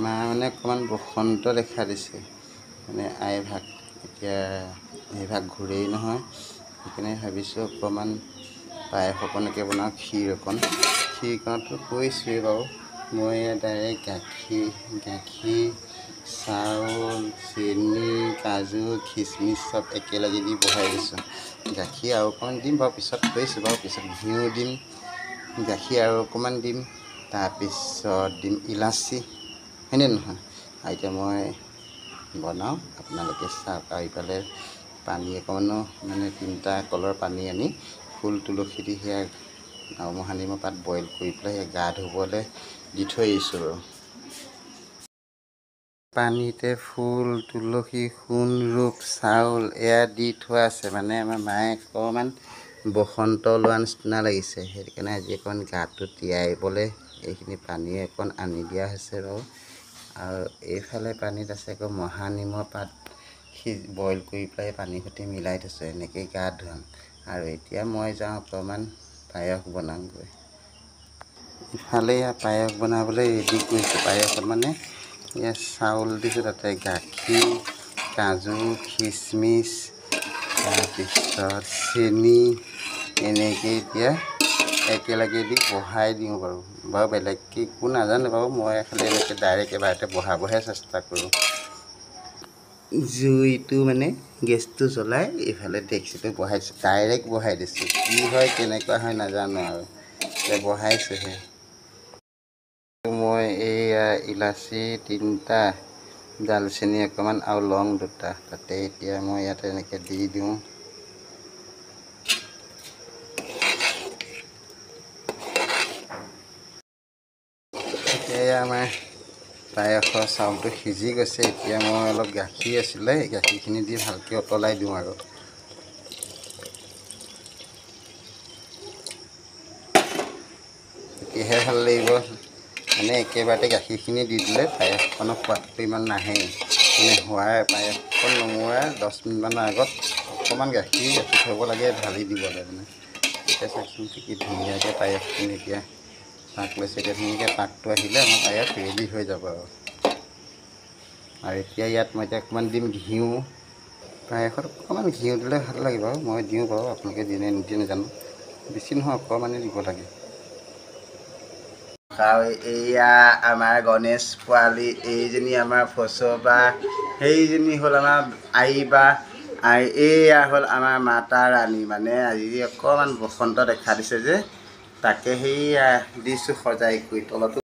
মা মানে অকণমান বসন্ত দেখা দিছে, মানে আইভাগ এতিয়া সেইভাগ ঘূৰেই নহয়। সেইকাৰণে ভাবিছোঁ অকণমান পায়স অকণকে বনাওঁ, ক্ষীৰ অকণ। ক্ষীৰকণতো কৈছোঁৱেই বাৰু, মই ডাইৰেক্ট গাখীৰ চাউল চেনি কাজু খিচমিচ চব একেলগে দি বহাই দিছোঁ। গাখীৰ আৰু অকণমান দিম বাৰু পিছত, কৈছোঁ বাৰু পিছত ঘিউ দিম, গাখীৰ আৰু অকণমান দিম, তাৰপিছত দিম ইলাচি, হয়নে নহয়? আৰু এতিয়া মই বনাওঁ, আপোনালোকে চাওক। আৰু ইফালে পানী অকণমানো মানে 3টা কলৰ পানী আনি ফুল তুলসী দি সেয়া আৰু মহানিমৰ পাত বইল কৰি পেলাই সেয়া গা ধুবলৈ দি থৈ আহিছোঁ বাৰু। পানীতে ফুল তুলসী সোণ ৰূপ চাউল এয়া দি থোৱা আছে। মানে আমাৰ মায়ে অকণমান বসন্ত লোৱা নিচিনা লাগিছে, সেইকাৰণে আজি অকণমান গাটো তিয়াবলৈ এইখিনি পানী অকণ আনি দিয়া হৈছে বাৰু। আৰু এইফালে পানীত আছে আকৌ মহানিমৰ পাত বইল কৰি পেলাই পানীৰ সৈতে মিলাই থৈছোঁ, এনেকৈয়ে গা ধুৱাম। আৰু এতিয়া মই যাওঁ অকণমান পায়স বনামগৈ। ইফালে এয়া পায়স বনাবলৈ ৰেডি কৰিছোঁ। পায়সত মানে ইয়াত চাউল দিছোঁ, তাতে গাখীৰ কাজু খিচমিচ তাৰপিছত চেনি এনেকৈ এতিয়া একেলগে দি বহাই দিওঁ বাৰু। বাৰু বেলেগকৈ একো নাজানো বাৰু, মই খালি এনেকৈ ডাইৰেক্ট এবাৰতে বহাবহে চেষ্টা কৰোঁ। জুইটো মানে গেছটো জ্বলাই এইফালে ডেক্সিটো বহাইছোঁ, ডাইৰেক্ট বহাই দিছোঁ। কি হয় কেনেকুৱা হয় নাজানো আৰু, এতিয়া বহাইছোঁহে। মই এইয়া ইলাচি 3টা, ডালচেনি অকণমান আৰু লং 2টা তাতে এতিয়া মই ইয়াতে এনেকৈ দি দিওঁ। এতিয়া আমাৰ পায়সৰ চাউলটো সিজি গৈছে। এতিয়া মই অলপ গাখীৰ আছিলে, এই গাখীৰখিনি দি ভালকৈ উতলাই দিওঁ আৰু। তেতিয়াহে ভাল লাগিব। মানে একেবাৰতে গাখীৰখিনি দি দিলে পায়সকণৰ সোৱাদটো ইমান নাহে। মানে হোৱাৰ পায়সকণ নমোৱাৰ 10 মিনিটমানৰ আগত অকণমান গাখীৰ ৰাখি থ'ব লাগে, ঢালি দিবলৈ মানে। এতিয়া চাওকচোন কি ধুনীয়াকৈ পায়সখিনি এতিয়া পাক লৈছে। এতিয়া ধুনীয়াকৈ পাকটো আহিলে আমাৰ পায়স ৰেডি হৈ যাব আৰু। আৰু এতিয়া ইয়াত মই এতিয়া অকণমান দিম ঘিউ। পায়সত অকণমান ঘিউ দিলে ভাল লাগিব, মই দিওঁ বাৰু, আপোনালোকে দিয়ে নে নিদিয়ে নাজানো, বেছি নহয় অকণমানেই দিব লাগে। আৰু এইয়া আমাৰ গণেশ পোৱালি, এইজনী আমাৰ ফচবা, সেইজনী হ'ল আমাৰ আইবা, আৰু এইয়া হ'ল আমাৰ মাতা ৰাণী। মানে আজি অকণমান বসন্ত দেখা দিছে যে, তাকে সেইয়া দিছোঁ সজাই কৰি তলতো।